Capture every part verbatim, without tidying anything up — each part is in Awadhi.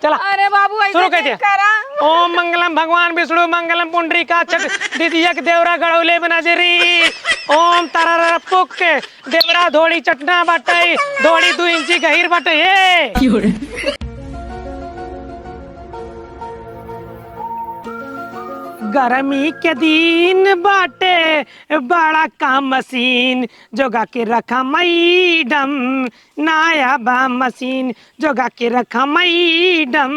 चला। अरे बाबू, ऐसे शुरू कर दे। करा। ओम मंगलम भगवान विष्णु मंगलम पुंडरीकाक्ष दीदियक देवरा गड़ौले में नजरी। ओम तरर पुक देवरा धोड़ी चटना बाटे, धोड़ी दू इंची गहिर बाटे। ए। गर्मी के दिन बाटे, बड़ा का मशीन जोगा के रखा मैडम, नया बा मशीन जोगा के रखा मैडम,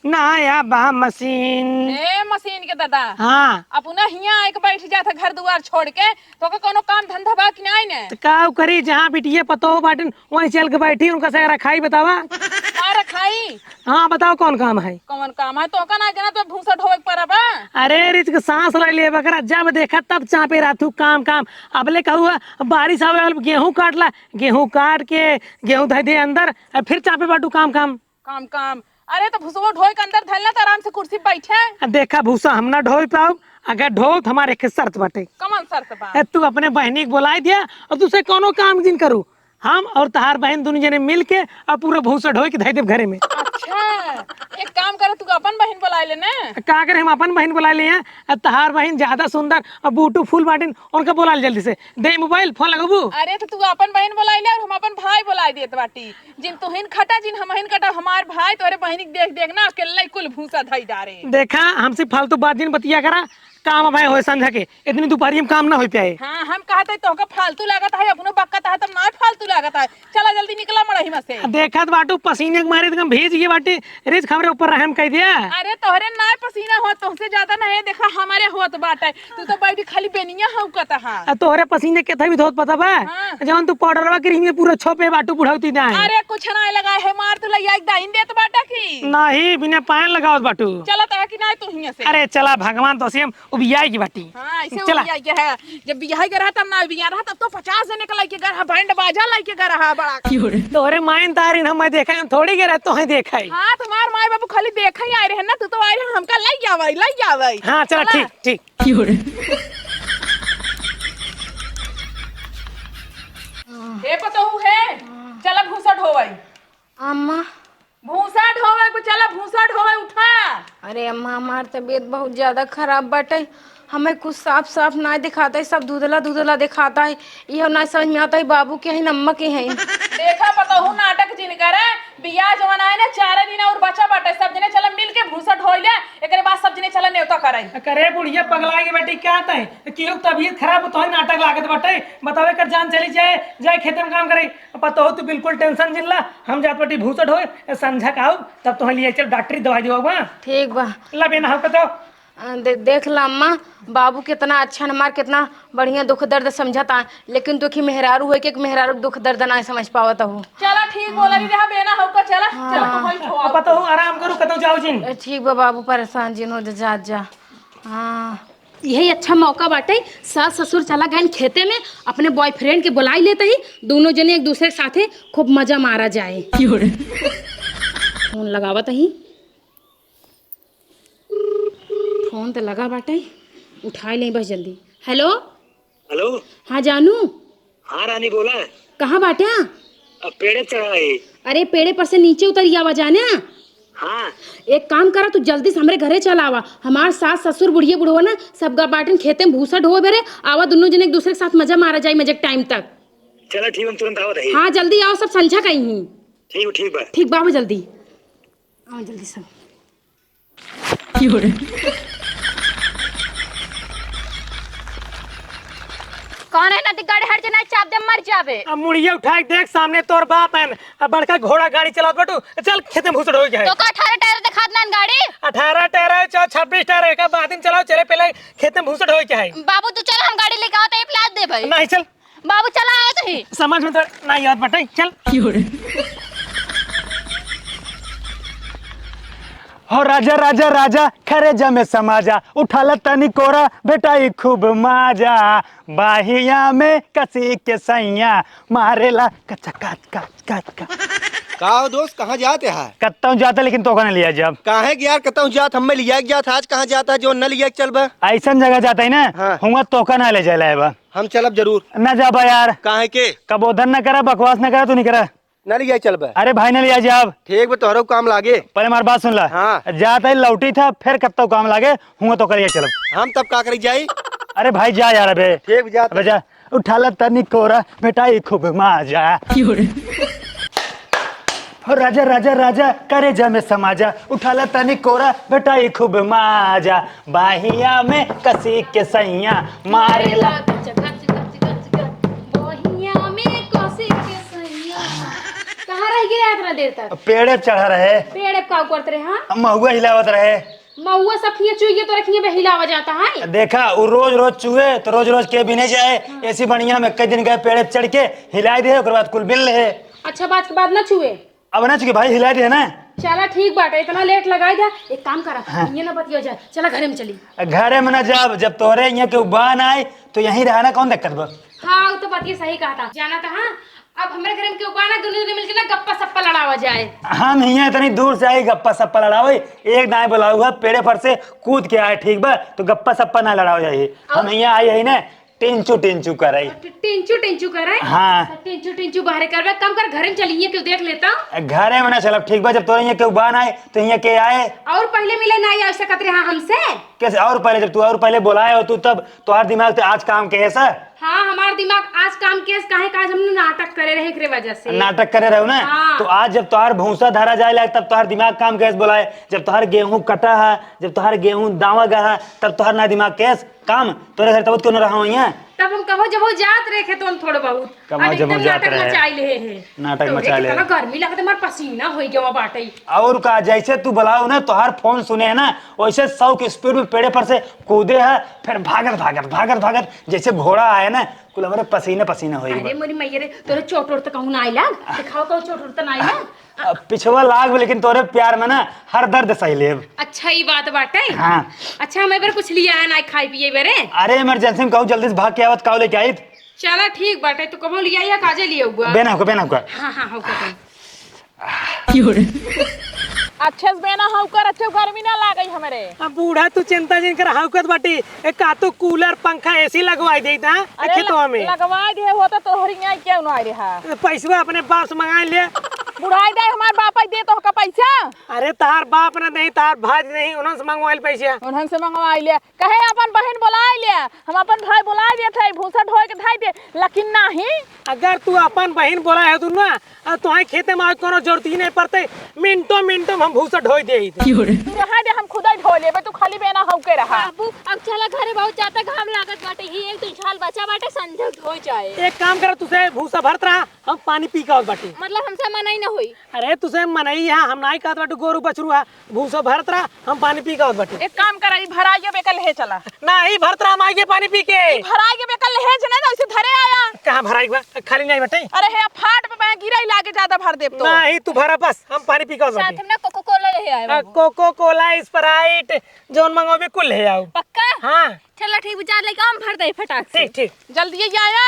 नया बा मशीन। ए मशीन के दादा, हाँ। अपना हियाँ आइके बैठ जात है घर दुआर छोड़ के, तोके कोनो काम धंधा बा कि नाई ने? त का करी, जहाँ बिटिया पतोह बाटिन वहीं चल के बैठी, उनका से रखाई बतावा। का रखाई? हाँ, बताओ कौन काम है? कौन काम है? तोका ना जाना तो भूसा ढोवे के पड़ा बा। अरे रिच के सांस ले ले बकरा, जब देखा तब चापे रहतू काम काम। अबले कहू बारिश आवे वाला, गेहूं काट ला, गेहूं काट के गेहूं धइ दे अंदर, आ फिर चापे बाटू काम काम। काम काम। अरे तो भूसवा ढोए के अंदर धइल ना तो आराम से कुर्सी पे बैठे। आ देखा भूसा हम ना ढोए पाउब, अगर ढोब तो हमारे एक शर्त बाटे। कौन शर्त बा? ए, तू अपने बहनी के बुलाई दिया और दूसरे कोनो काम जिन करू। हम और तहार बहन दोनों जने मिल के और पूरा भूसा ढोए के धइ देब घरे में। अच्छा, एक काम करे, तू अपन बहन बुलाई ले ना। का करे, हम अपन बहन बुलाई ले हैं, आ तहार बहन ज्यादा सुंदर और beautiful बाटिन, उनका बुला ले जल्दी से। दे मोबाइल, फोन लगाबू। अरे तो तू अपन बहन बुलाई ले और हम अपन भाई बुलाई देत बाटी। जिन तुहिन खटा, जिन हमहिन कटा, हमार भाई तोहरे बहिनी के देख देख ना अकेले ही कुल भूसा धई डारे। देखा, हमसे फालतू बात जिन बतिया करा, काम अब है होए संझा के, इतनी दोपहरी में काम ना होई पाए। हाँ, हम कहत है तोहका फालतू लागत है, अपनो बक्कत है, तब ना फालतू लागत है। चला जल्दी निकला मड़ही में से। देखत बाटू पसीने के मारे एकदम भीज गए बाटे, रिच हमरे ऊपर रहम कर दिया। अरे तोहरे ना पसीना हो, तोहसे ज्यादा ना है, देखा हमारे होत बाटे। तू तो बैठी खाली बेनिया हौकत हा। आ तोहरे पसीने के थवी धोत पता बा? हाँ। जवन तू पाउडरवा क्रीम में पूरा छोपे बाटू बुढ़ौती दाई। अरे कुछ ना लगा है, मार तू लइया एक दाइन देत बाटा की? नहीं, बिना पायन लगावत बाटू। चला तहा कि ना तू हियां से। अरे चला, भगवान तो सेम उबियाई की बाटी। हाँ, ऐसे चला। उबियाई के है। जब बियाह के रहा तब ना बियाह रहा, तब तो पचास जने का लइके गर हा, बैंड बाजा लइके गर हा बड़ा। तोहरे मायन तारिन हम देखा, हम थोड़ी के रहे, तोहे देखा ही। हाँ, तुम्हार माई बाबू खाली देखा ही आए रहे ना, तू तो आए रहे हमका लइ आवे, लइ आवे। हाँ, चला, चला। ठीक, ठीक। की हो रे? हे पतोहू हे, चला भूसा ढोवाई। अम्मा। भूसा ढोवे को चला, भूसा ढोवे उठा। अरे अम्मा, हमार तबीयत बहुत ज्यादा खराब बाटे, हमें कुछ साफ साफ ना दिखाता है, सब धुंधला धुंधला दिखाता है। इहो ना समझ में आता है बाबू के हैं न अम्मा के हैं। देखा पतोहू नाटक जिन करे, बियाह जवन आए ना, चारे दिन और बचा बाटे, सब जने चला मिल के भूसा ढोई ले, एकरे बाद सब जने चला नेवता करे। करे बुढ़िया पगला के बेटी क्या तय, केहू तबीयत खराब हो तो ही नाटक लागत बाटे, बतावे कर जान चली जाए, जाए खेते में काम करे। पतोहू तू बिल्कुल tension जिन ला, हम जात बाटी भूसा ढोए, संझा का आऊ तब तोहे लिए चल डॉक्टरी दवाई देवा। ठीक बा। ला बेना हो कतो। अ, दे-, देख ला अम्मा, बाबू कितना अच्छा न हमार, कितना बढ़िया दुख दर्द समझता, लेकिन तू की मेहरारू होइके एक मेहरारू के दुख दर्द ना समझ पावत हो। चला ठीक बोला री रहा बेना हो का, चला, हाँ। चला तो वही खो अब आओ। पतोहू आराम करू, कतो जाओ जिन। ए, ठीक बा बाबू, परेशान जिन हो जा, जा, जा। हाँ, यही अच्छा मौका बाटे, सास ससुर चला गए खेते में, अपने boyfriend के बुलाई लेते ही, दोनों जने एक दूसरे के साथे खूब मजा मारा जाए। फोन लगावत ही। फोन त लगा बाटे, उठाए लेई बस जल्दी। हेलो। हेलो। हाँ जानू। हाँ रानी बोला। कहाँ बाट्या? अब पेड़े चढ़ा है। अरे पेड़े पर से नीचे उतरि आवा जाने। हाँ। एक काम करा, तू जल्दी से हमरे घरे चला आवा। हमार सास ससुर बुढ़िया बुढ़वा ना सब गा बाटिन खेते में भूसा ढोवे बरे। आवा दुनों जने एक दूसरे के साथ मजा मारा जाए मजे के टाइम तक। चला ठीक, हम तुरंत आवत है। हाँ जल्दी आवा, सब संझा कहीं ही। ठीक, ठीक बा। ठीक बा, आवा जल्दी। आवा जल्दी सब। कौन है नदी गाड़ी हर जना चाप दे मर जावे। अब मुड़िया उठा के देख सामने तोर बाप है, अब बड़का घोड़ा गाड़ी चलावत बाटू। चल खेते में भूसा ढोए के है। तो का अठारह टायर दिखात ना गाड़ी? अठारह टायर है, चाहे छब्बीस टायर है, का बाद में चलाओ, चले पहले खेते में भूसा ढोए के है। बाबू तू चल, हम गाड़ी लेके आवत है, प्लाट दे भाई। नहीं चल। बाबू चला आवत ही। समझ में तो नहीं आवत बाटे, चल। हो राजा, राजा, राजा, खरे जमे समाजा, उठाला तनी कोरा, बेटा ई खूब माजा, बाहिया में कसी के सैया, मारेला कचा कच, कच, कच, कच। का हो दोस्त, कहाँ जात है? कत्तौ जाता, लेकिन तोका न लिया जब। काहे के यार, कत्तौ जात, हमें लिया के जात, आज कहाँ जाता है, जो न लिया के चल बा? ऐसन जगह जाता है ना, हाँ। हुआ तोका ना ले जाए बा। हम चलब जरूर। ना जाबा यार। काहे के? कबो धन ना करा, बकवास ना करा, तू नहीं करा। ना लिया चलबे। अरे भाई, ना लिया जाब। ठीक बा, तोहरो काम लागे। पहले हमार बात सुन ला। हाँ। जात है लौटी था, फिर कत्तो काम लागे, हुआ तो करिया चलब। हम तब का करी जाई? अरे भाई, जा यार, अबे। ठीक बा, जा अबे तब। जा। उठाला तनी कोरा, भेटाई खूब माजा। हो राजा, राजा, राजा, करेजा में समाजा। उठाला तनी कोरा, भेटाई खूब माजा। बाहिया में कसी के सैया, मारेला। गच, गच, गच, गच, गच। बहिया में कसी के सैया। कहाँ रह गए इतना देर तक? पेड़े पे चढ़ा रहे। पेड़े पे का करत रहे, हाँ? महुआ हिलावत रहे। महुआ सब खिया चुइए तो रखिए बे हिलावा जाता है। देखा, वो रोज रोज चुए तो रोज रोज के भी नहीं जाए। हाँ। ऐसी बढ़िया में कई दिन गए पेड़े पे चढ़ के हिलाए दे, ओकर बाद कुल बिल रहे। अच्छा, बात के बाद ना चुए। अब ना चुके भाई, हिलाए दे ना। चला ठीक बाटे, इतना लेट लगाई दे। एक काम करा, हाँ। ये ना बतिया जाए, चला घरे में चली। घरे में ना जाब, जब तोहरे यहाँ के उबान आए तो यहीं रहा ना, कौन दिक्कत बा? हाँ, वो तो बतिया सही कहा था। जाना था, हाँ, अब हमरे घर में केहू बा ना, दुनू जने मिलके ना गप्पा सप्पा लड़ावा जाए। हम हियाँ इतनी दूर से आई गप्पा सप्पा लड़ावे, एक दाएं बोलाऊ है, पेड़े पर से कूद के आए, ठीक बा? तो गप्पा सप्पा ना लड़ावा जाए। हम और? हियाँ आई है ना, टिंचू टिंचू करे। टिंचू टिंचू करे? हाँ। टिंचू टिंचू बाहरे करबे, कम कर, घरे में चलिए, केहू देख लेता। घरे में ना चलब, ठीक बा? जब तोरे हियाँ केहू बा ना आए, तो हियाँ के आए? और पहले मिले ना आए सकत रहा हमसे? कैसे? और पहले, जब तू और पहले बोलाए हो तू, तब तोहार दिमाग तो आज काम के है सर। हाँ, हमार दिमाग आज काम केस काहे, काज हमने नाटक करे रहे, एकरे वजह से। नाटक करे रहो ना? हाँ। तो आज जब तोहार भूसा धरा जाए लाग, तब तोहार दिमाग काम केस बोलाए। जब तोहार गेहूं कटा है, जब तोहार गेहूं दावा गया है, तब तोहार ना दिमाग केस काम। तोरे घर तब क्यों ना रहा हुई है? तब हम कबो जबो जात रहे खेतवन थोड़ा बहुत। कबो अब जबो एकदम जात नाटक रहे। मचाई ले है। नाटक तो मचा एक ले। इतना गर्मी लगत, हमार पसीना होई गवा बाटे। और का, जैसे तू बुलाओ ना, तोहार फोन सुने है ना, वैसे सौ की स्पीड में पेड़े पर से कूदे है, फिर भागत, भागत, भागत, भागत, जैसे घोड़ा आए ना, कुल हमरे पसीने पसीने होई अरे बा। मोरी मैया रे, तोरे चोट ओट तो कहूँ ना आइला? दिखाओ कहूँ चोट ओट तो ना आइला? अब पिछवा लाग, लेकिन तोरे प्यार में ना हर दर्द सही लेब। अच्छा, ई बात बाटे? हाँ। अच्छा, हम ए बेर कुछ लिया है ना खाए पिए बेरे? अरे, इमरजेंसी में कहूँ जल्दी से भाग के आवत, काव लेके आइत? चला ठीक बाटे, तू कबो लिया या काजे लिए हुआ? बेना होकर, बेना होकर। हाँ, हाँ, होकर। अच्छे से बेना हौकर, अच्छे गर्मी ना लागई हमरे। अब बूढ़ा तू चिंता जिन कर हौकत बाटी। ए, का तू कूलर, पंखा, एसी लगवाई देइत, हाँ? अरे खेतवा ल-, में। लगवाई दिए होता तो तोहरी यहाँ क्यों ना आए रहा? पैसवा अपने बाप से मंगाई ले। बुढ़ाई दे हमार बाप ही दे तोहका पैसा। अरे तहार बाप ना नहीं, तहार भाई नहीं, उन्हन से मंगवाइल पैसा। उन्हन से मंगवाई ले। कहे अपन बहिन बोलाए ले, हम अपन भाई बोलाए देत है, भूसा ढोए के धाई दे, लेकिन नहीं। अगर तू अपन बहिन बोलाए हो तू ना, आ तोहाई खेते में आज कोनो जरूरत ही नहीं पड़ते, मिनटों मिनटों में हम भूसा ढोई देइत। तू रहा दे, हम खुदे ढो लेबे, तू खाली बेना हौके रहा। बाबू, अब चला घरे, बहुत ज्यादा घाम लागत बाटे, ही एक दो झाल बचा बाटे, संझा ढोई जाए। एक काम कर, तुसे भूसा भरत रहा, हम पानी पी के आवत बाटी। मतलब हमसे मनई न होई? अरे तुसे मनई है, हम नाई कहत बाटू गोरू बछरू है, भूसा भरत रहा, हम पानी पी के आवत बाटी। एक काम करा, ई भराइयो बेकल है, चला। ना, ई भरत रहा, हम आइगे पानी पी के। ई भराइयो बेकल है, जना ना, उसे धरे आया। कहाँ भराई बा? खाली नहीं बटे। अरे हे, फाट पे मैं गिराई लागे, ज्यादा भर देब तो। ना, ई तू भरा बस, हम पानी पी के आवत साथ बाटी। में ना कोको कोला ले आए आ, बाबू। कोको कोला, स्प्राइट, जौन मंगोबे कुल ले आओ। पक्का? हाँ। चला ठीक, जा लेके हम भर दे फटाक से। ठीक, ठीक। जल्दी ही आया।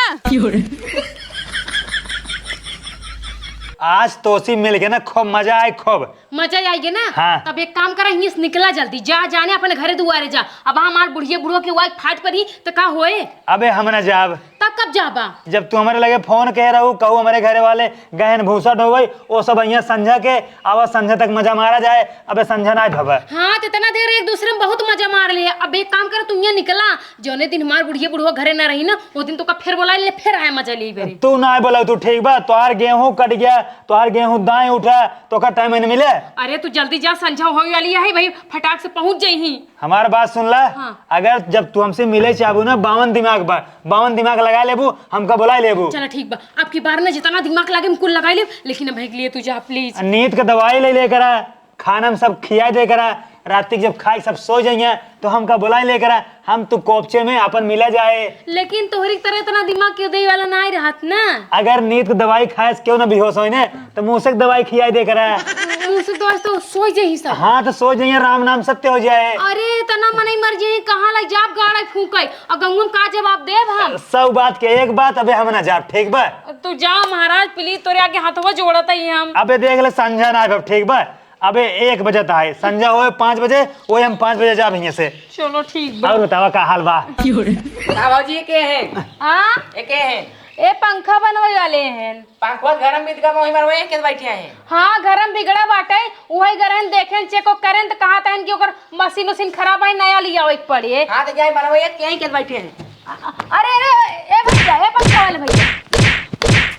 आज तोसी मिल के ना खूब मजा आए, खूब। मजा आइगे ना? हाँ। तब एक काम करा, हियां से निकला जल्दी, जा जाने अपने घरे दुआरे जा। अब हमार बुढ़िया बुढ़वा के वाई फाट परी तो का होए? अबे हम ना जाब। तब कब जाबा? जब तू हमरे लगे फोन कहे रहू, कहू हमरे घरे वाले गहन भूसा ढोवई, ओ सब हियां संझा के आवा, संझा तक मजा मारा जाए। अबे संझा ना भवा। हाँ, तो इतना देर एक दूसरे में बहुत मजा मार लिए। अब एक काम कर, तू हियां निकला, जौने दिन हमार बुढ़िया बुढ़वा घरे ना रही ना, वो दिन तो का फिर बोला ले, फिर आए मजा ले बेरे। तू ना आए बोला, तू ठीक बा, तोहार गेहूं कट गया, तोहार गेहूं दाएं उठा, तो का टाइम नहीं मिले। अरे तू जल्दी जा, संझा होई वाली है भाई, फटाक से पहुंच जाई ही। हमार बात सुन ला। हाँ। अगर जब तू हमसे मिले चाहबू ना, बावन दिमाग बा, बावन दिमाग लगा लेबू, हमका बुला लेबू। चला ठीक बा, अब की बार ना जितना दिमाग लागे हम कुल लगाई लेब, लेकिन अब के लिए तू जा प्लीज। नींद के दवाई ले लेकर आ, खाना में सब खिया दे करा, रात के जब खाई सब सो जाइए तो हमका बुलाई लेकर आ, हम तू कोपचे में अपन मिला जाए। लेकिन तोहरी तरह इतना दिमाग के दे वाला ना ही रहत ना। अगर नींद के दवाई खाए से क्यों ना बेहोश होई ना, तो मूसक दवाई खियाई दे करा। मूसक दवाई तो सोई जाई सब। हाँ, तो सोई जाइए, राम नाम सत्य हो जाए। अरे, इतना मनई मर जाई, कहाँ लग जाब गाड़ा फूंकई, और गंगू में का जवाब देब हम? सब बात के एक बात, अबे हम ना जाब, ठीक बा? तू जा महाराज, प्लीज, तोरे आगे हाथवा जोड़त हई हम। अबे देख ले, संझा ना आइब, ठीक बा? अबे एक बजे त आए, संझा होए पाँच बजे, वही हम पाँच बजे जाब हियां से। चलो ठीक बा। और बतावा का हाल बा? का भौजी, ये के है? हाँ? ये के है? ए, पंखा बनवइ वाले हैं। पंखवा गरम बीत गवा, वही बनवइ के बैठे हैं। हाँ, गरम बिगड़ा बाटे, उहइ गरहन देखेन, चेक करेन त कहत हैं कि ओकर मशीन उशीन खराब है, नया लियावे के पड़ी। हाँ, त जाए बनवइ के यहीं के बैठे हैं। अरे, अरे, ए भइया, ए पंखा वाले भइया।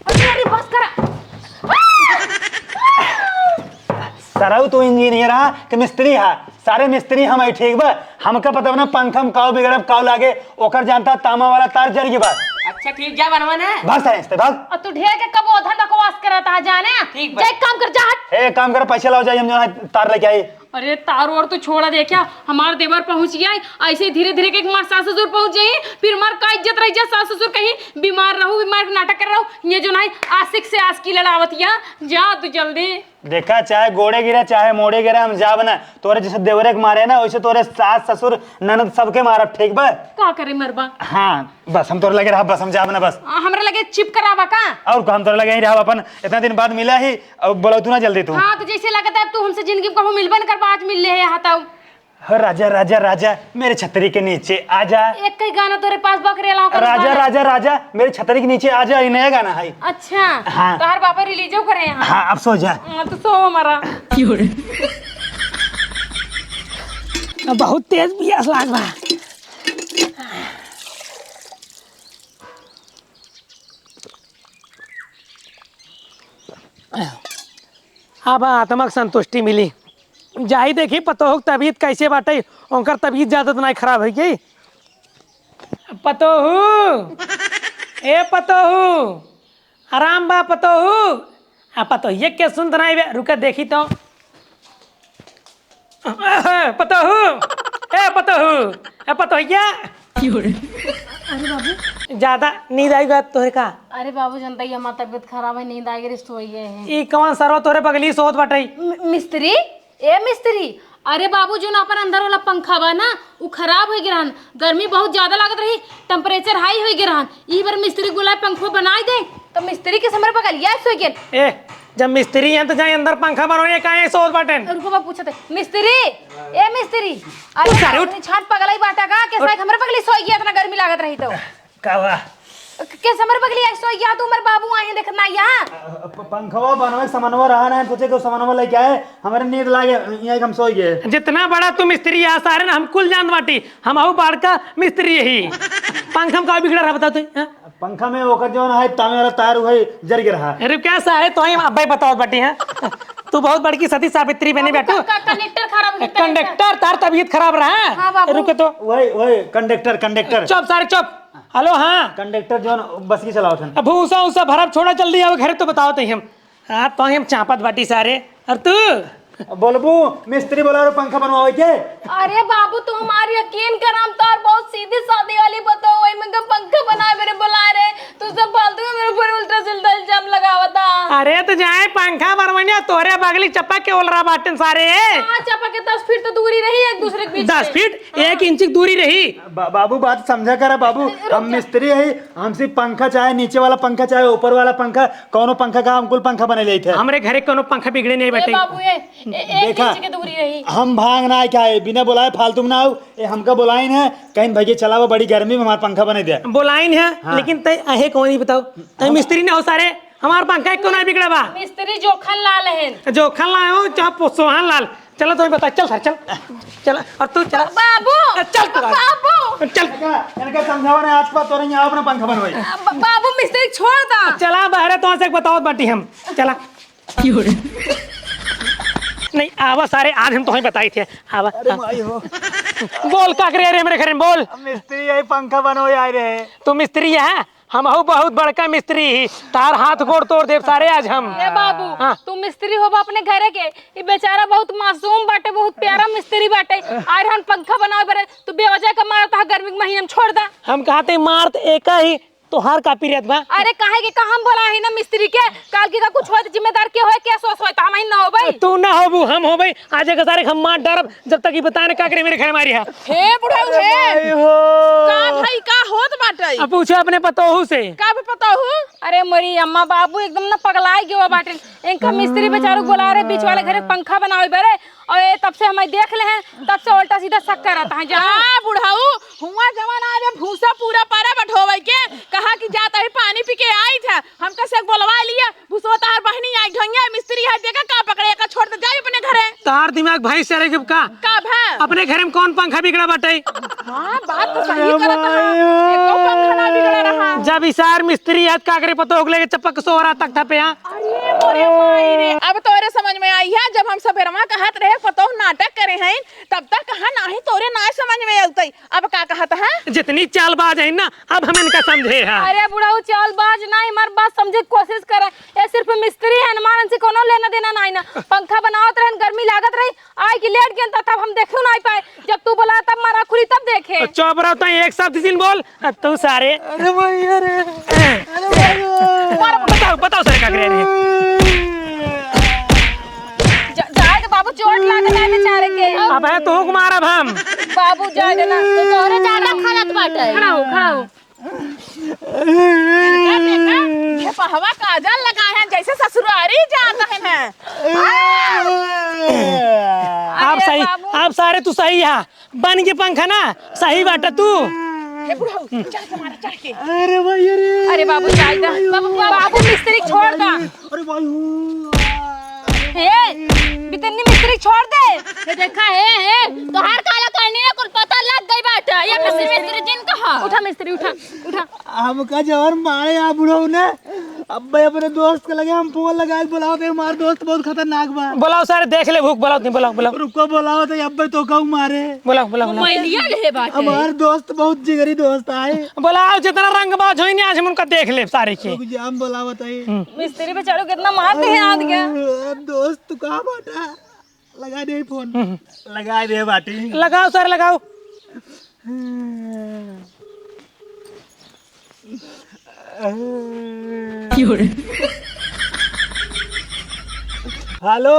अरे, अरे, बस करा। सरऊ तू इंजीनियर हा कि मिस्त्री हा? सारे मिस्त्री हम ही ठीक बा। हमका पता बा ना पंखा में काव बिगड़ब, काव लागे, ओकर जानता तामा वाला तार जर गई बा। अच्छा ठीक, जा बनवा ना। भाग सारे से, भाग। और तू ढेर के कब ओधन बकवास करता है जाने? ठीक बा। जा एक काम कर, जा हट। ए, एक काम कर, पैसे लाओ, जाई हम जो है तार लेके आई। अरे तार और तो छोड़ा दे क्या, हमार देवर पहुँच गया है, ऐसे ही धीरे धीरे के हमार सास ससुर पहुँच जाई, फिर हमार का इज्जत रह जाए, सास ससुर कहीं बीमार रहू, बीमार के नाटक कर रहू, ये जो नहीं आशिक से आशिकी लड़ावत या, जा तू जल्दी। देखा, चाहे गोड़े गिरे, चाहे मोड़े गिरे, हम जाब ना। तोरे जैसे देवरे के मारे ना, वैसे तोरे सास, ससुर, ननद सबके मारब, ठीक बा? का करे मरबा? हाँ, बस हम तोरे लगे रहब, बस हम जाब ना, बस। आ, हमरा लगे चिप कराबा का? और का, हम तोरे लगे ही रहब अपन, इतना दिन बाद मिला ही, अब बोलो तू ना जल्दी तू। हाँ, तो जैसे लगता है तू हमसे जिंदगी में कबो मिलबे न करबा, आज मिल ले है यहाँ तब। हो राजा, राजा, राजा, मेरे छतरी के नीचे आजा। एक ही गाना तोरे पास बकरे लाओ कर राजा, गाना। राजा, राजा, मेरे छतरी के नीचे आजा, ये नया गाना है। अच्छा, हाँ। तोहर बाबा रिलीजो करे हैं। हाँ, अब सो जा। हाँ, तो सो हमारा। बहुत तेज पियास लाग बा। अब आत्मा के संतुष्टि मिली। जाई देखी पतोहू के तबीयत कैसे बाटे, उनकर तबीयत ज्यादा तो नहीं खराब होइ गई। पतोहू, ए पतोहू, आराम बा पतोहू? आ पतोहिया के सुनत नहीं बे, रुका देखी तो। पतोहू, ए पतोहू, ए पतोहिया। अरे बाबू। ज्यादा नींद आई बा तोहरे का? अरे बाबू, जनता ही हमार तबीयत खराब है, नींद आ गई, सोई गए हैं। ई कौन सरवा तोहरे बगली सोत बाटे? मि-, मिस्त्री? ए मिस्त्री, अरे बाबू, जो ना अपन अंदर वाला पंखा बा ना, उ खराब होइ गए रहन, गर्मी बहुत ज्यादा लागत रही, temperature high होइ गए रहन। ई बार मिस्त्री बुलाए, पंखो बनाई दे, तो मिस्त्री के हमरे बगलिया सोई गए। ए, जब मिस्त्री हैं तो जाए अंदर पंखा बनवाए, काहे सोत बाटेन? रुको, मैं पूछत है, मिस्त्री, ए मिस्त्री, अरे पूछ, अरे उठ। अपनी छान पगलाई बाटा का, कैसा है हमरे बगली सोई गया, इतना गर्मी लागत रही तो। का बा? के हमरे बगली आई सोई गया, तू हमरे बाबू आए हैं, देखत ना यहाँ। अ, प-, पंखवा बनवे समनवा रहा ना, सोचे कि समनवा लेके आए, हमरे नींद लागे, यहाँ हम सोई गए। जितना बड़ा तू मिस्त्री है, सारे ना हम कुल जानत बाटी, हम हऊ बड़का मिस्त्री यही। पंखा में का बिगड़ा रहा, बता तू, हाँ? पंखा में ओकर जौन है, तामे वाला तार, वही जर के रहा। अरे क्या सा है, तो ही हम अब्बे बतावत बाटी, हाँ? तू बहुत बड़की सती सावित्री बनी बाबू, बैठू। क-, क-, conductor खराब हो गया, conductor। Conductor, तार तबीयत खराब रहा। हाँ, बाबू। रुके तो। वही, वही, conductor, conductor। चुप सारे, चुप। Hello, हाँ। Conductor जौन बस की चलावत हन। अब भूसा उसा भरब, छोड़ा, जल्दी आओ घरे तो बतावत ही हम। हाँ, तो हम चापत बाटी सारे। और तू? बोलबू, मिस्त्री बोला और पंखा बनवावे के? अरे बाबू, तू हमार यकीन कर, हम तो और बहुत सीधी सादी वाली बताओ, वही में का पंखा बनाए मेरे बुला रहे, तू सब फालतू में मेरे ऊपर उल्टा सिल्टा इल्जाम लगावता। अरे तो जाए पंखा बनवाने, तोरे बगली चपक के ओल रहा बाटन सारे। हाँ, चपक के दस फीट तो दूरी रही एक दूसरे के बीच दस में। फीट? हाँ। एक इंच की दूरी रही। बा-, बाबू, बात समझा करा बाबू, रुक हम जा। मिस्त्री है, हमसे पंखा चाहे नीचे वाला पंखा चाहे ऊपर वाला पंखा, कौनो पंखा का हम कुल पंखा बने लेते हैं। हमरे घरे कौनो पंखा बिगड़े नहीं ए बैठे। बाबू, ए, ए, एक देखा, इंच की दूरी रही। हम भांग ना खाए, बिना बुलाए फालतू में ना आओ, ए हमका बुलाइन है, कहीं भैया चलावा बड़ी गर्मी में हमार पंखा बने दे। बुलाइन है, हाँ। लेकिन तय अहे कौन ही बताओ, तय हम मिस्त्री ना हो सारे, हमार पंखा एक को ना बिगड़ा बा। मिस्त्री जोखन लाल है। जोखन लाल हो, चाहे पो-, सोहन लाल। चला, तुम्हें बता, चल सर, चल। चला, और तू चला। बाबू! चल तू। बाबू! चल। इनका, इनका समझावा ना, आज पर तोरे यहाँ अपना पंखा बनवाई। ब-, बाबू, मिस्त्री छोड़ दा। चला, बहरे तो से बताओ बाटी हम। चला। नहीं, आवा सारे, आज हम तुम्हें बताई थे। आवा। अरे माई हो। बोल, का करे रे हमरे घरे में, बोल। हम मिस्त्री यही पंखा बनवाई आए रहे। तू मिस्त्री है? हमहू बहुत बड़का मिस्त्री ही, तार हाथ गोड़ तोड़ देब सारे आज हम। ए बाबू, हाँ। तू मिस्त्री होबा अपने घरे के, ई बेचारा बहुत मासूम बाटे, बहुत प्यारा मिस्त्री बाटे। आए रहन पंखा बनावे बरे, तू बेवजह का मारत हा गर्मी के महीना में, छोड़ दा। हम कहते मारत एक ही, तोहार का पिरियत बा? अरे काहे के का हम बोला है ना मिस्त्री के, काल की का कुछ होए तो जिम्मेदार के होए, के सोच होए तो हम ही ना होबे। तू ना होबू, हम होबे। आज एक सारे हम मार डारब, जब तक ये बताए ना का करे मेरे घर मारी है। हे बुढ़ऊ हे। भाई हो। का भाई, का होत बाटे? अब पूछो अपने पतोहू से। का बे पतोहू? अरे मोरी अम्मा, बाबू एकदम ना पगलाए गयो बाटे। इनका मिस्त्री बेचारू बोला रहे बीच वाले घरे पंखा बनावे बरे, और ये तब से हमें देख ले हैं, तब से उल्टा सीधा शक करत हैं। जा बुढ़ऊ, हुआ जवन आज भूसा पूरा परा बठोवइ के, कहा कि जात ही पानी पी के आइत ह, हमका से बोलवा लिया, भूसवा तहार बहिनी आई ढोइया, मिस्त्री है, देखा का पकड़े, एका छोड़ दे, जाई अपने घरे। तहार दिमाग भैंस चरे के का? का भा? अपने घरे में कौन पंखा बिगड़ा बाटे? हाँ, बात तो सही अरे करत ह। भाई। एको पंखा ना बिगड़ा रहा। जब इसार मिस्त्री है, का करे पतोह के लेके चपक सोहरा तक ठपे, हाँ? अरे मोरे माई रे, अब तोरे समझ में आई है, जब हम सबेरवा कहत रहे पतोह नाटक करे हैं, तब तक कहा नाही तोरे ना समझ में अउतई। अब का कहत है? जितनी चालबाज है ना, अब हम इनका समझे हैं। अरे बुढ़ऊ, चालबाज ना, हमार बात समझे के कोशिश करे। ये सिर्फ मिस्त्री है, हमार इनसे कोनो लेना देना नाही ना। पंखा बनावत रहन, गर्मी लागत रही, आइ के लेट गेन, तब हम देखे नाही पाए। जब तू बोला तब मारा खुली तब देखे। चुप रहो, तो एक शब्द जिन बोल। अब तू सारे अरे भाई, अरे। अरे भाई। मार। बताओ, बताओ सारे का करे रे। जा-, जाए दे बाबू, चोट लाग जाए बेचारे के। अब है तो हुक मारब हम। बाबू जाए दे ना। तो तोहरे ज्यादा खलत बाटे। खड़ा हो, खड़ा हो। देखा, देखा, ये पहवा काजल लगाए हैं, जैसे ससुरारी जात है ना। आप अरे सही, बाबू। आप सारे तू सही है। बन के पंखा ना, सही बाटे तू। हे बुढ़ऊ, चढ़ के मारा, चढ़ के। अरे भाई, अरे। अरे बाबू, जाए दा। बाबू, बाबू, मिस्त्री छोड़ दा। अरे भाई, हो। हे, बितन्नी मिस्त्री छोड़ दे। ये देखा, हे, हे, तोहार काला करनी है, कुल पता लग गई बाटे। ये मिस्त्री, मिस्त्री जिन कहा। उठा मिस्त्री, उठा, उठा। हमका जवन मारे आ बुढ़ऊ ने, अब्बे अपने दोस्त के लगे हम फोन लगाए के बोलावत है, हमार दोस्त बहुत खतरनाक बा। बोलाओ सारे, देख ले भूख, बोलाओ, नहीं, बोलाओ, बोलाओ। रुको, बोलावत है, अब्बे तो कहू मारे। बोलाओ, बोलाओ, बोलाओ। मोबाइलिया ले बाटे। हमार दोस्त बहुत जिगरी दोस्त आए। बोलाओ, जितना रंगबाज होई ना, आज हम उनका देख ले सारे के। रुक जा, हम बोलावत है। हम्म। मिस्त्री बेचारो कितना मार दे हाथ गया। दोस्त, तू कहाँ बाटा? लगा दे फोन। हम्म। लगा दे बाटी। लगाओ सर, लगाओ। हेलो।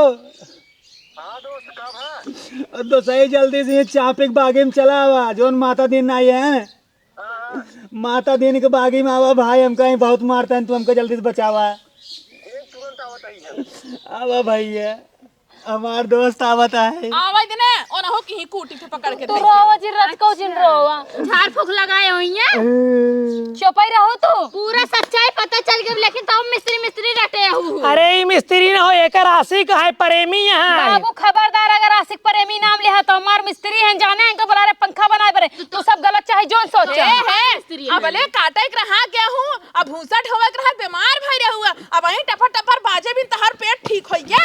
हाँ दोस्त, का भा? दोस्त, ये जल्दी से ये चापे के बागे में चला आवा, जौन माता दीन आई है। हाँ, हाँ। माता दीन के बागे में आवा भाई, हमका ही बहुत मारता है, तू हमका जल्दी से बचावा। ये तुरंत आवत ही है। आवा भैया। हमार दोस्त आवत है। आवे दे ने, ओनहु की ही कूटी थे पकड़ के तू धइके। रोवा जिन, रचकऊ जिन रोवा। झाड़ फूक लगाए होइए। चुपई रहो तू। पूरा सच्चाई पता चल गई, लेकिन तब मिस्त्री, मिस्त्री रटे हु। अरे, ई मिस्त्री ना हो, एकर आशिक है, प्रेमी है। बाबू, खबरदार, अगर आशिक प्रेमी नाम लिहा तो हमार मिस्त्री हैं, जाने इनका बुला रहे पंखा बनाए बरे। तू सब गलत चाहे जोन सोच। ए, है, अबले काटे के रहा गेहूं, अब भूसा ढोवे के रहा, बीमार भई रहुआ। अब अहीं टफर टफर बाजे बिन तहार पेट ठीक होई गया।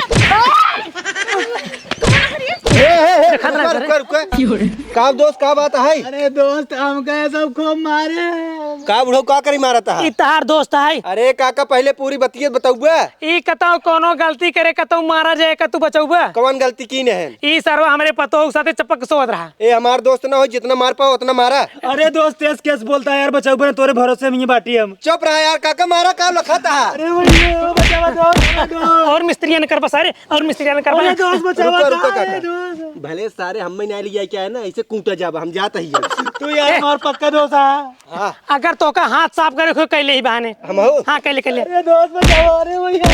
ए, ए, ए, रुका, रुका, रुका। का दोस्त, का बात है? अरे दोस्त, हमका ये सब खूब मारे। का बुढ़ऊ, का करी मारत है? ई तहार दोस्त है। अरे काका, पहले पूरी बतियत बतउबा। ई कतौ कोनो गलती करे, कतौ मारा जाए, का तू बचउबा? कौन गलती कीन है? ई सरवा हमरे पतोह के साथे चपक सोवत रहा। ए, हमार दोस्त ना हो, जितना मार पाओ उतना मारा। अरे दोस्त, तेज केस बोलता है यार, बचाऊ बने, तोरे भरोसे में ही बाटी हम। चुप रहा यार, काका मारा का लखत है? अरे भैया, बचावा दोस्त, बचावा। और मिस्त्रियाँ न कर बस, अरे, और मिस्त्रियाँ न कर अरे बस। दोस्त, बचावा रुको, रुको, का, काका। अरे दोस्त। भले सारे हम में ना लिया क्या है ना, इसे कूटा जाब, हम जात ही हैं। तू यार ए। हमार पक्का दोस्त है। हाँ। अगर तोका हाथ साफ करे को कैले ही बहाने। हम हो? हाँ, कैले, कैले। अरे दोस्त, बचावा, अरे भैया,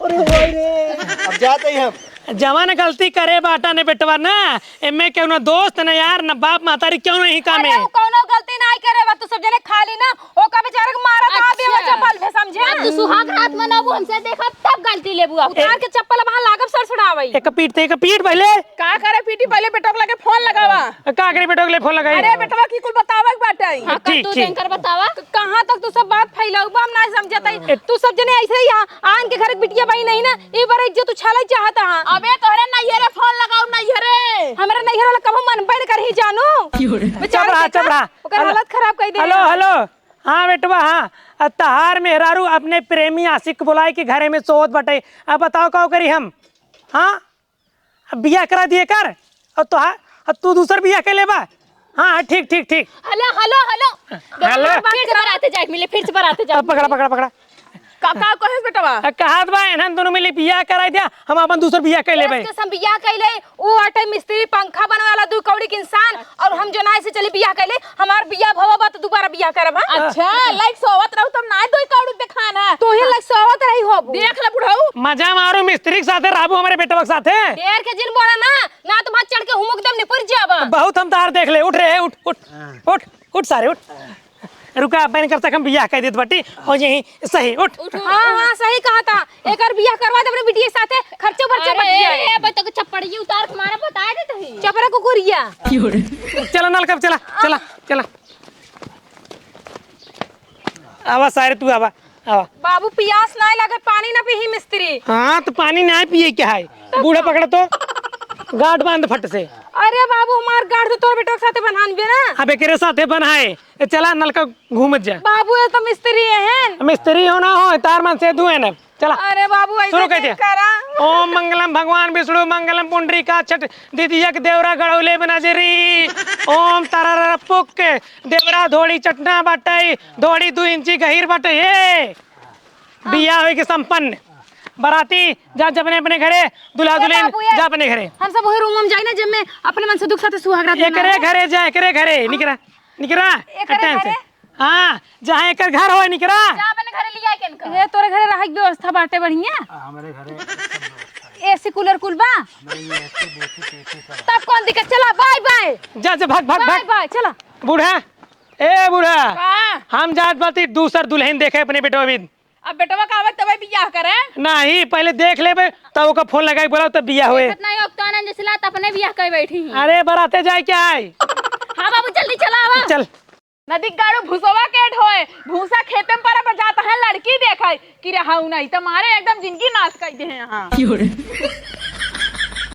अरे भाई रे। अब जात ही हम। जवन गलती करे बाटा ने बेटवा ना, एमे केहू ना दोस्त, ना यार, ना बाप, महतारी, केहू नहीं काम अरे, है। उ कौनो गलती नाहीं करे बा, तू सब जने खाली ना, ओका बेचारे के मारत आ अच्छा। बेवजह बल में, समझे? अब तू सुहाग रात मनाबू, हमसे देखब, तब गलती लेबू आप। उतार के चप्पल वहाँ लागब सड़सड़ावई। एक पीट ते, एक पीट पहले। का करे पीटी, पहले बेटवा के लगे फोन लगावा। का करे बेटवा के लगे फोन लगाई? अरे बेटवा की कुल बतावे के बाटे। हाँ, ठीक, तू ठीक। एनकर बतावा। क-, कहाँ तक तू सब बात फैलाऊ बा, हम ना समझत हई। ए- तू सब जने ऐसे ही यहाँ आन के घर के बिटिया बाई नहीं ना, ई बार इज्जत उछाले चाहत हा। अबे तोहरे नैहरे फोन लगाऊ, नैहरे। हमरा नैहर वाला कबो मन बैठ कर ही जानू। बेचारा चुप रहा, देखा, चुप रहा। ओकर हेलो, हालत खराब कर दे। हेलो, हेलो। हाँ बेटवा, हाँ। आ तहार मेहरारू अपने प्रेमी आशिक बुलाए के घरे में सोवत बटे। अब बताओ का करी हम? हाँ? अब बियाह करा दिए कर। और तोहार, अब तू दूसर बियाह कर लेबा। हाँ, हाँ, ठीक, ठीक, ठीक। हेलो, हेलो, हेलो। हेलो। फिर से बराते जाए मिले, फिर से बराते जाए अब पकड़ा, मिले। पकड़ा, पकड़ा। का, का कहे बेटवा? आ, कहत बा, इन्हन दोनों मिली बियाह कराई दिया, हम अपन दूसर बियाह कर लेबे। एक कसम बियाह कर ले, ऊ आटे मिस्त्री, पंखा बनावे वाला, दू कौड़ी के इंसान, और हम जो ना ऐसे चली बियाह कर ले, हमार बियाह भवा बा तो दोबारा बियाह करब, हाँ? अच्छा, लाइक सोवत रहू तब ना दो कौड़ी देखान है। तू ही लाइक सोवत रही हो। देख ले बुढ़ऊ। मजा मारू मिस्त्री के साथे रहबू हमरे बेटवा के साथे। देर के जिन बोला ना, ना तो भात चढ़ के हुमुक दम निपुर जाबा। बहुत हम तार देख ले, उठ रे, उठ, उठ, हाँ। उठ। उठ सारे, उठ। रुका, अपन कर तक हम बियाह कर देत बाटी, हो जाई सही, उठ। हाँ, हाँ, सही कहा था। एकर बियाह करवा दे अपने बिटिया के साथे, खर्चो बर्चो बच जाए। ए, बच्चा के चप्पड़िया उतार के मारा, बता देत ही। चपरा कुकुरिया। चला नलका पे, चला, चला, चला। आवा सारे, तू आवा, आवा। बाबू, पियास नाय लगे, पानी ना पीही मिस्त्री। हाँ, तो पानी ना पिए क्या है? बूढ़ा पकड़ तो, गांठ बांध फट से। अरे बाबू, हमार गांठ तो तोर बेटवा के साथे बन्हान बे ना। अब एकरे साथे बन्हाए। ए, चला नलका घूमत जा। बाबू, ये तो मिस्त्री हैं। मिस्त्री हो ना हो, तार मन से धुए ना। चला। अरे बाबू, ऐसे शुरू कर दे। करा। ओम मंगलम भगवान विष्णु मंगलम पुंडरीकाक्ष, दीदिया के देवरा गड़ौले में नजरी। ओम तरर पुक, देवरा धोड़ी चटना बाटे, धोड़ी दू इंची गहिर बाटे। ए, बियाह होई के संपन्न। बराती जा, जा अपने, अपने घरे, दूल्हा ए दुल्हन बाबू, ए, जा अपने घरे। हम सब वही रूम में जाई ना, जब मैं अपने मन से दुख साथे सुहाग रात एकरे मनावे। घरे जा, एकरे घरे, निकरा, निकरा, एकरे अटेन से। घरे? हाँ, जहाँ एकर घर होए, निकरा। जा अपने घरे लिया के इनका। ए, तोरे घरे रहे के व्यवस्था बाटे बढ़िया? हाँ, हमरे घरे सब व्यवस्था है। एसी कूलर कुल बा? नहीं, एसी, बेसी, तेसी सब है। तब कौन दिक्कत? चला, बाय, बाय। जा, जा, भाग, भाग, बाय, भाग। बाय, चला। बूढ़ा, ए बूढ़ा, का? हम जात बाटी दूसर दुल्हन देखे अपने बेटवा भी। अब बेटवा का आवे तबे बियाह करे। नहीं, पहले देख लेबे, तब ओका फोन लगाई बोला, तब बियाह होए। देखत नहीं, ओकतानन जैसे लात अपने बियाह कर बैठी हैं। अरे, बराते जाए क्या है? हाँ बाबू, जल्दी चला आवा। चल। नदी गाड़ू भूसवा के ढोए, भूसा खेते में परा पर जाता है लड़की देखे, कि रहू नहीं, तुम्हारे एकदम जिंदगी नाश कर दे हैं यहाँ।